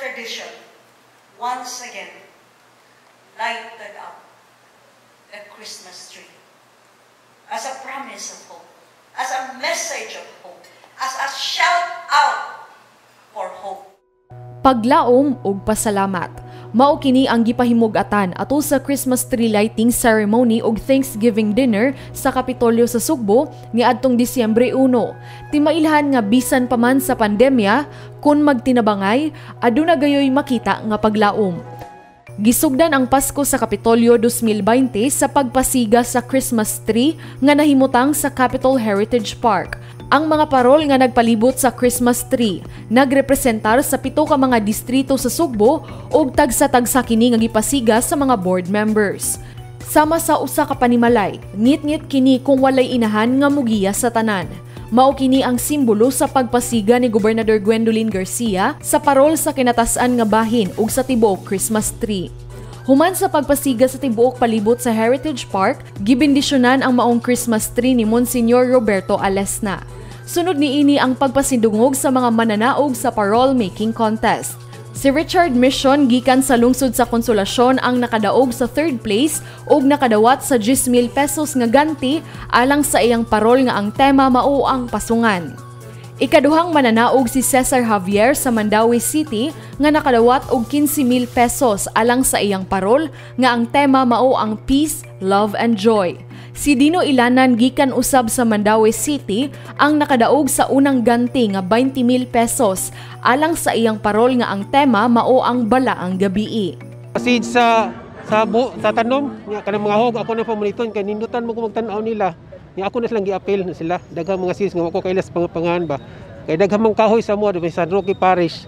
tradition, once again lighted up the Christmas tree as a promise of hope, as a message of hope, as a shout out for hope. Paglaom ug pasalamat. Mao kini ang gipahimug-atan ato sa Christmas tree lighting ceremony ug Thanksgiving dinner sa Kapitolyo sa Sugbo niadtong Disyembre 1. Timailhan nga bisan pa man sa pandemya, kun magtinabangay, aduna gayoy makita nga paglaom. Gisugdan ang Pasko sa Kapitolyo 2020 sa pagpasiga sa Christmas tree nga nahimutang sa Capitol Heritage Park. Ang mga parol nga nagpalibot sa Christmas tree nagrepresentar sa 7 ka mga distrito sa Sugbo ug tagsa-tagsa kini nga gipasiga sa mga board members. Sama sa usa ka panimalay, ngit-ngit kini kung walay inahan nga mugiya sa tanan. Mao kini ang simbolo sa pagpasiga ni Gobernador Gwendolyn Garcia sa parol sa kinatas-an nga bahin ug sa tibuok Christmas tree. Human sa pagpasiga sa tibuok palibot sa Heritage Park, gibendisyonan ang maong Christmas tree ni Monsignor Roberto Alesna. Sunod niini ang pagpasindungog sa mga mananaog sa parol making contest. Si Richard Mission gikan sa lungsod sa Konsolasyon ang nakadaog sa third place ug nakadawat sa 10,000 pesos nga ganti alang sa iyang parol nga ang tema mao ang pasungan. Ikaduhang mananaog si Cesar Javier sa Mandaue City nga nakadawat og 15,000 pesos alang sa iyang parol nga ang tema mao ang Peace, Love and Joy. Si Dino Ilanan gikan usab sa Mandaue City ang nakadaog sa unang ganti nga 20,000 pesos alang sa iyang parol nga ang tema mao ang Balaang Gabii. Seeds sa tanom nya kanang mga hog ako na pamuniton kay nindutan mo ko magtan-aw nila. Nya ako na silang giapil na sila. Daghang mga seeds nga wa ko kailas pangapangahan ba. Kay daghang mang kahoy sa mo sa San Roque Parish.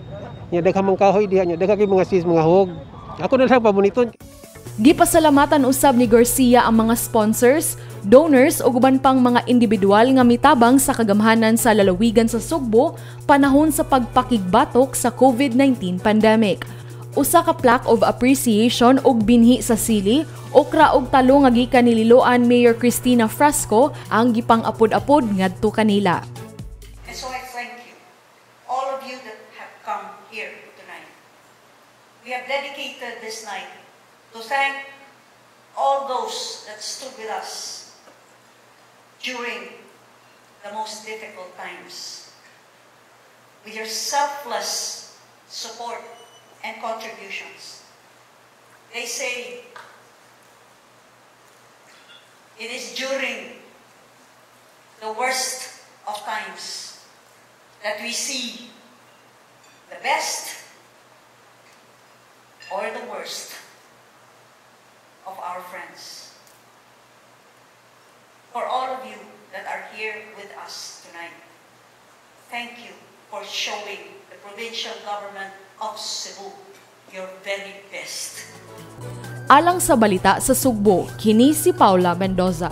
Nya daghang mang kahoy diha, nya daghang kay mga seeds, mga hog. Ako na lang pamuniton. Gipasalamatan usab ni Garcia ang mga sponsors, donors ug uban pang mga individual nga mitabang sa kagamhanan sa lalawigan sa Sugbo panahon sa pagpakigbatok sa COVID-19 pandemic. Usa ka plaque of appreciation ug binhi sa sili, okra ug talo nga gikan ni Liloan Mayor Cristina Frasco ang gipang-apod-apod ngadto kanila. And so I thank you, all of you that have come here tonight. We have dedicated this night to thank all those that stood with us during the most difficult times. With your selfless support and contributions. They say it is during the worst of times that we see the best or the worst of our friends. For all of you that are here with us tonight, thank you for showing the provincial government of Cebu your very best. Alang sa Balita sa Sugbo, kini si Paula Mendoza.